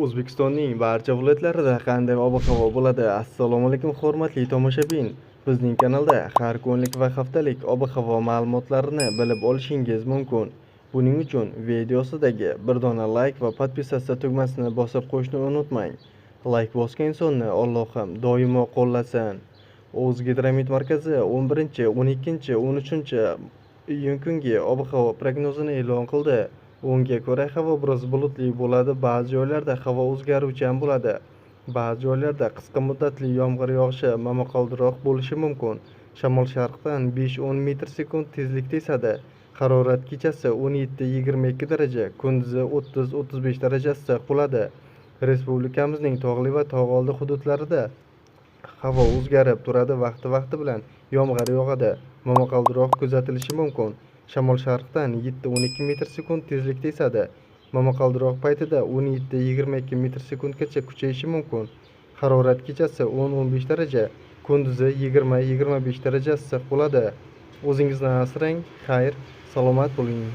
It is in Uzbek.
O'zbekistonning barcha viloyatlarida qanday ob-havo bo'ladi? Assalomu alaykum, hurmatli tomoshabin. Bizning kanalda har kunlik va haftalik ob-havo ma'lumotlarini bilib olishingiz mumkin. Buning uchun videosidagi bir dona like va podpisatsiya tugmasini bosib qo'yishni unutmang. Like bosgan insonni Allohim doimo qo'llasin. O'zgidromet markazi 11, 12, 13 iyun kungi ob-havo prognozini e'lon qildi. Unga ko'ra, havo biroz bulutli bo'ladi, ba'zi joylarda havo o'zgaruvchan bo'ladi. Ba'zi joylarda qisqa muddatli yomg'ir yog'ishi, momaqaldiroq bo'lishi mumkin. Shamol sharqdan 5-10 metr sekund tezlikda esadi. Harorat kechasi 17-22 daraja, kunduzi 30-35 daraja issiq bo'ladi. Respublikamizning tog'li va tog' oldi hududlarida havo o'zgarib turadi, vaqti-vaqti bilan yomg'ir yog'adi, momaqaldiroq kuzatilishi mumkin. Shamol sharqdan 7-12 metr sekund tezlikda esadi. Momaqaldiroq paytida 17-22 metr sekundgacha kuchayishi mumkin. Harorat kechasi 10-15 daraja, kunduzi 20-25 daraja issiq bo'ladi. O'zingizni asrang, xayr, salomat bo'ling.